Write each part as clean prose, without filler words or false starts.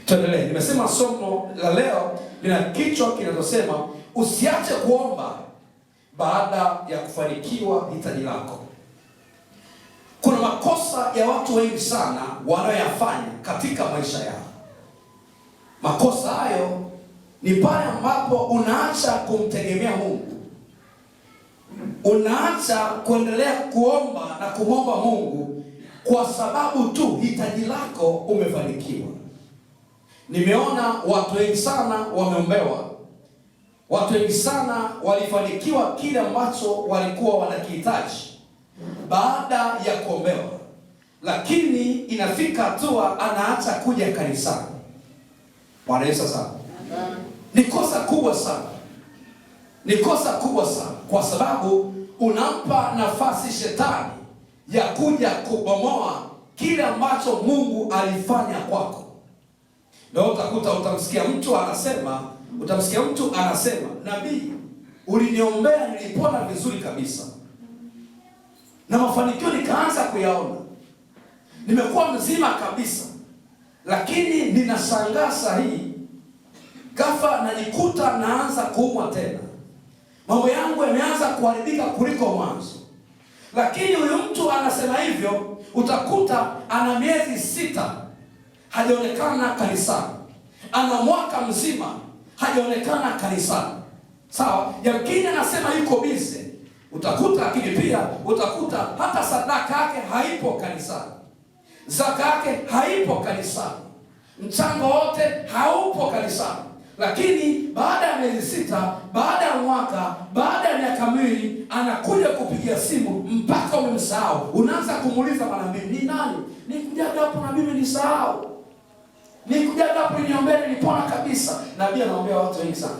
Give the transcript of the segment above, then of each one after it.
Tuendelee. Nimesema somo la leo lina kichwa kinachosema usiache kuomba baada ya kufanikiwa hitaji lako. Kuna makosa ya watu wengi sana wanayoyafanya katika maisha yao. Makosa hayo ni pale ambapo unaacha kumtegemea Mungu, unaacha kuendelea kuomba na kumwomba Mungu kwa sababu tu hitaji lako umefanikiwa. Nimeona watu wengi sana wameombewa, watu wengi sana walifanikiwa kile ambacho walikuwa wanakihitaji baada ya kuombewa, lakini inafika hatua anaacha kuja kanisani. Bwana Yesu sana. Ni kosa kubwa sana, ni kosa kubwa sana, kwa sababu unampa nafasi shetani ya kuja kubomoa kile ambacho Mungu alifanya kwako. Ndio utakuta utamsikia mtu anasema, utamsikia mtu anasema, nabii, uliniombea nilipona vizuri kabisa na mafanikio nikaanza kuyaona, nimekuwa mzima kabisa, lakini ninashangaa saa hii ghafla najikuta naanza kuumwa tena, mambo yangu yameanza kuharibika kuliko mwanzo. Lakini huyu mtu anasema hivyo, utakuta ana miezi 6 hajaonekana kanisani, ana mwaka mzima hajaonekana kanisani. Sawa, yamkini anasema yuko busy, utakuta lakini pia utakuta hata sadaka yake haipo kanisani, zaka yake haipo kanisani, mchango wote haupo kanisani. Lakini baada ya miezi 6, baada ya mwaka, baada ya miaka 2, anakuja kupigia simu mpaka umemsahau. Unaanza kumuuliza mara mbili, ni nani? Nikujaga hapo na mimi nisahau, nikujaga hapo niombee, nilipona kabisa. Nabii anaombea watu wengi sana,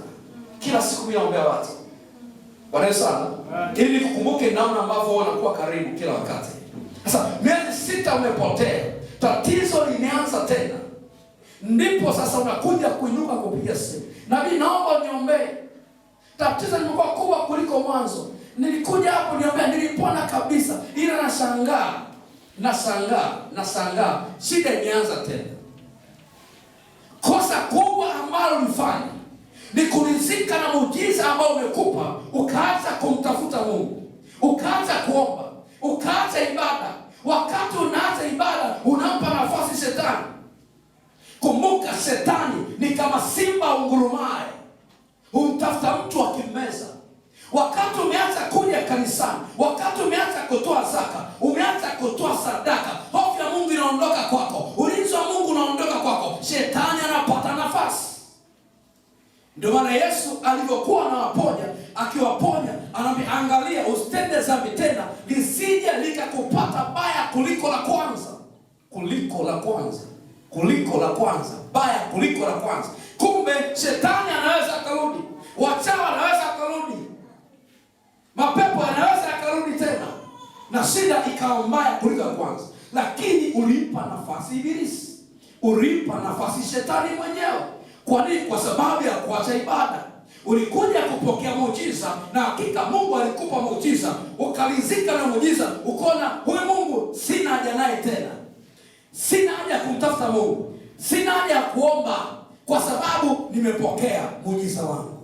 kila siku mimi naombea watu. Bwana Yesu sana, ili nikukumbuke namna ambavyo wanakuwa karibu kila wakati. Sasa miezi 6 umepotea, tatizo limeanza tena, ndipo sasa unakuja kuinuka kupiga simu, nabii, naomba niombee, tatizo limekuwa kubwa kuliko mwanzo, nilikuja hapo niombea, nilipona kabisa, ila nashangaa, nashangaa, nashangaa, shida imeanza tena. Kosa kubwa ambalo ulifanya ni kuridhika na muujiza ambao umekupa, ukaacha kumtafuta Mungu, ukaacha kuomba, ukaacha ibada. Wakati unaacha ibada, unampa nafasi shetani. Kumbuka, shetani ni kama simba ungurumaye, humtafuta mtu akimmeza. Wakati umeacha kuja kanisani, wakati umeacha kutoa zaka, umeacha kutoa sadaka, hofu ya Mungu inaondoka kwako, ulinzi wa Mungu unaondoka kwako, shetani anapata nafasi. Ndio maana Yesu alivyokuwa anawaponya, akiwaponya anaambia, angalia usitende dhambi tena, lisije likakupata baya kuliko la kwanza, kuliko la kwanza, kuliko la kwanza, baya kuliko la kwanza. Kumbe shetani anaweza akarudi, wachawi anaweza akarudi, mapepo yanaweza akarudi tena, na shida ikawa mbaya kuliko ya kwanza. Lakini ulimpa nafasi Ibilisi, ulimpa nafasi shetani mwenyewe. Kwa nini? Kwa sababu ya kuacha ibada. Ulikuja kupokea muujiza, na hakika Mungu alikupa muujiza, ukalizika na muujiza, ukaona huyu Mungu sina haja naye tena, sina haja ya kumtafuta Mungu, sina haja ya kuomba, kwa sababu nimepokea muujiza wangu.